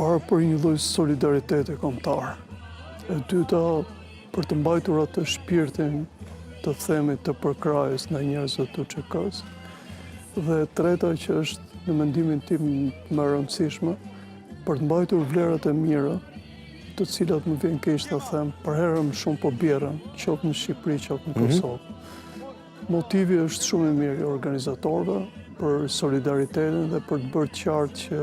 para për një lloj solidariteti kombëtar. E dyta, për të mbajtur atë shpirtin të themi të përkrahjes ndaj njerëzve të UÇK-së. Dhe e treta që është në mendimin tim më e rëndësishme, për të mbajtur vlerat e mira, të cilat më vjen keq ta them, përherë më shumë po bjerren, qoftë në Shqipëri, qoftë në mhm. Kosovë. Motivi është shumë i mirë i organizatorëve për solidaritetin dhe për të bërë të qartë që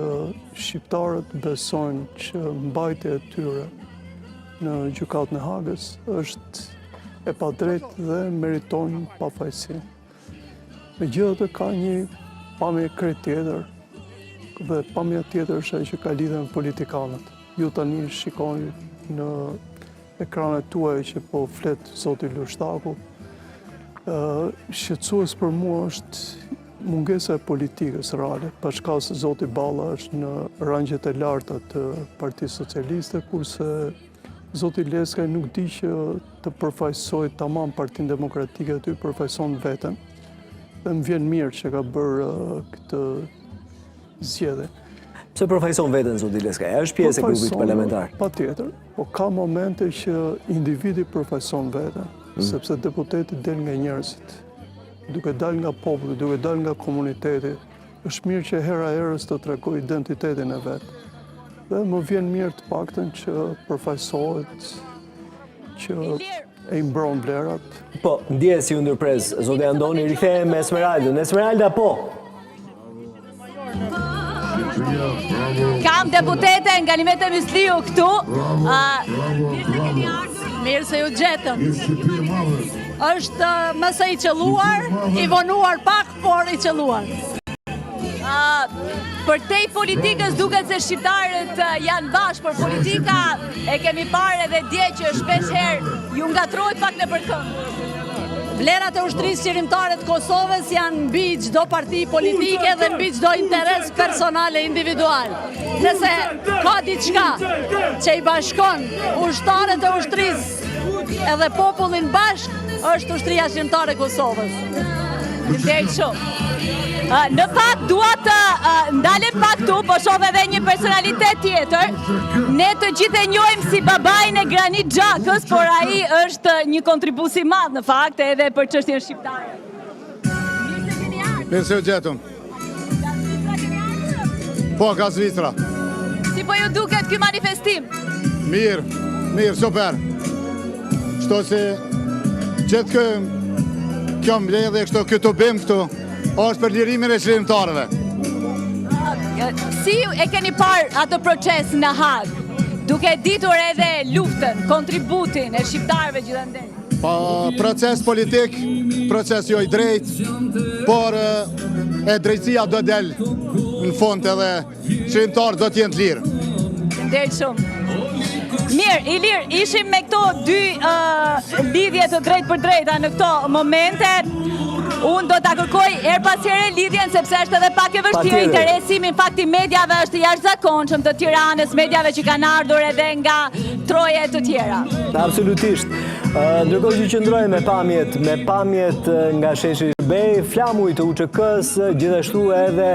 shqiptarët besojnë që mbajtja e tyre në gjykatën e Hagës është e padrejtë dhe meritojnë pafajësinë. Megjithatë ka një pamje krejt tjetër dhe pamja tjetër është ajo që ka lidhje me politikanët. Ju tani shikoni në ekranet tuaja që po flet zoti Lushtaku. Shqetësues për mua është mungesa e politikës reale, paçka se zoti Balla është në rangjet e larta të Partisë Socialiste, kurse zoti Leskaj nuk di që të përfaqësojë tamam Partinë Demokratike aty, përfaqëson veten. Dhe më vjen mirë që ka bërë këtë zgjedhje. Pse përfaqëson veten zoti Leskaj? A është pjesë e grupit parlamentar? Patjetër, po ka momente që individi përfaqëson veten, mm. sepse deputeti del nga njerëzit, duke dalë nga populli, duke dalë nga komuniteti, është mirë që hera herës të tregojë identitetin e vet. Dhe më vjen mirë të paktën që përfaqësohet që e i mbron vlerat. Po, ndjesë ju ndërpres, zoti Andoni, rikthehem me Esmeraldën. Esmeralda, po! Kam deputeten Ganimete Musliu këtu. Mirë se ju gjetëm. Është më se i qëlluar, i vonuar pak, por i qëlluar. Përtej politikës duket se shqiptarët janë bashkë, por politika e kemi parë edhe dje që shpesh herë ju ngatërrohet pak nëpër këmbë. Vlerat e ushtrisë çlirimtare të Kosovës janë mbi çdo parti politike dhe mbi çdo interes personal e individual. Nëse ka diçka që i bashkon ushtarët e ushtrisë edhe popullin bashkë, është ushtria çlirimtare e Kosovës. Faleminderit shumë. Në fakt dua të ndalem pak këtu, po shoh edhe një personalitet tjetër. Ne të gjithë e njohim si babain e Granit Xhakës, por ai është një kontribues i madh në fakt edhe për çështjen shqiptare. Mirë se keni ardhur. Mirë se ju gjetëm. Nga Zvicra keni ardhur? Po, nga Zvicra. Si po ju duket ky manifestim? Mirë, mirë, super. Kështu si gjithë kë, kjo mbledhje, kështu ky tubim këtu, është për lirimin e çlirimtarëve. Si e keni parë atë proces në Hagë, duke ditur edhe luftën, kontributin e shqiptarëve gjithandej? Po, proces politik, proces jo i drejtë, por e drejtësia do del në fund edhe çlirimtarët do të jenë të lirë. Faleminderit shumë. Mirë, Ilir, ishim me këto dy lidhje të drejtpërdrejta në këto momente. Unë do ta kërkoj herë pas here lidhjen sepse është edhe pak e vështirë interesimi në fakt i mediave është i jashtëzakonshëm të Tiranës, mediave që kanë ardhur edhe nga troje të tjera. Absolutisht. Ndërkohë që qëndrojmë me pamjet, me pamjet nga sheshi Skënderbej, flamuj të UÇK-së, gjithashtu edhe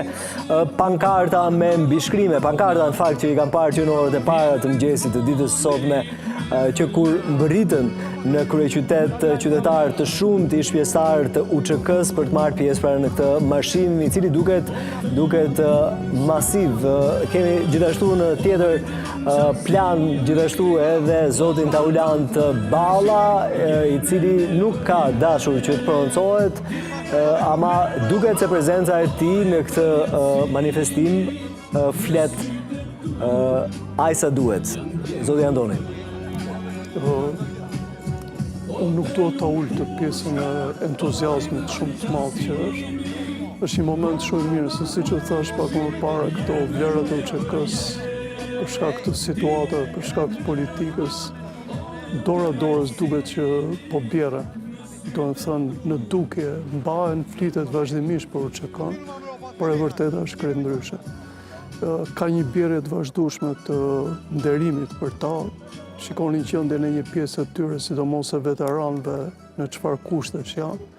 pankarta me mbishkrime, pankarta në fakt që i kam parë që në orët e para të mëngjesit të ditës së sotme, që kur mbërritën në kryeqytet qytetarë të shumtë ish-pjesëtarë të UÇK-së për të marrë pjesë pra në këtë marshim i cili duket duket masiv. Kemi gjithashtu në tjetër plan gjithashtu edhe zotin Taulant Balla, i cili nuk ka dashur që të prononcohet, ama duket se prezenca e tij në këtë manifestim flet aq sa duhet. Zoti Andoni. Unë nuk dua ta ul të pjesën e entuziazmit shumë të madh që është. Është një moment shumë i mirë, se siç u thashë pak më parë, këto vlerat e UÇK-së, për shkak të situatave, për shkak të politikës, dora dorës duket që po bjerren. Domethënë, në dukje, mbahen flitet vazhdimisht për UÇK-në, por e vërteta është krejt ndryshe. Ka një bjerrje të vazhdueshme të nderimit për ta, shikoni gjendjen e një pjese të tyre, sidomos e veteranëve në çfarë kushtesh janë.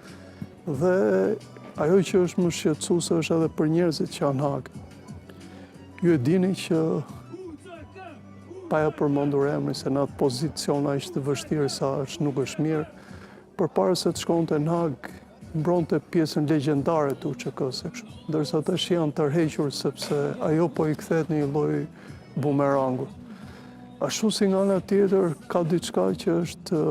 Dhe ajo që është më shqetësuese është edhe për njerëzit që janë në Hagë. Ju e dini që. pa ia përmendur emrin se në atë pozicion aq të vështirë sa është nuk është mirë, përpara se të shkonte në Hagë, mbronte pjesën legjendare të UÇK-së, kështu. Ndërsa tash janë tërhequr sepse ajo po i kthehet në një lloj bumerangu. Ashtu si nga ana tjetër ka diçka që është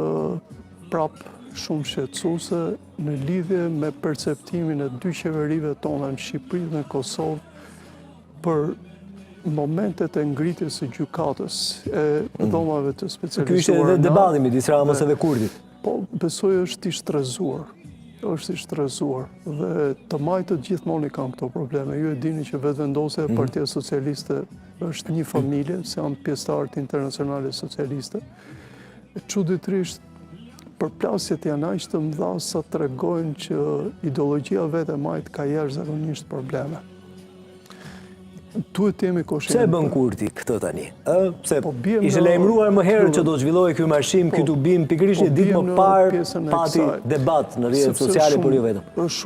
prap shumë shqetësuese në lidhje me perceptimin e dy qeverive tona në Shqipëri dhe në Kosovë për momentet e ngritjes së gjykatës e mm. dhomave të specializuara. Ky ishte edhe debati midis Ramës edhe Kurtit. Po, besoj është i shtrezuar. Është i shtrezuar. Dhe të majtët gjithmonë i kanë këto probleme. Ju e dini që Vetëvendosja e mm. Partia Socialiste është një familje, se janë pjesëtarë të Internacionales Socialiste. Çuditërisht, përplasjet janë aq të mëdha sa tregojnë që ideologjia vetë e majtë ka jashtëzakonisht probleme. Duhet të jemi koshientë. Pse e bën Kurti këtë tani? Ë, pse po ishte lajmëruar më herët që do të zhvillohej ky marshim, ky po, tubim, pikërisht një po ditë më parë pati debat në rrjetet sociale por jo vetëm. Është shumë.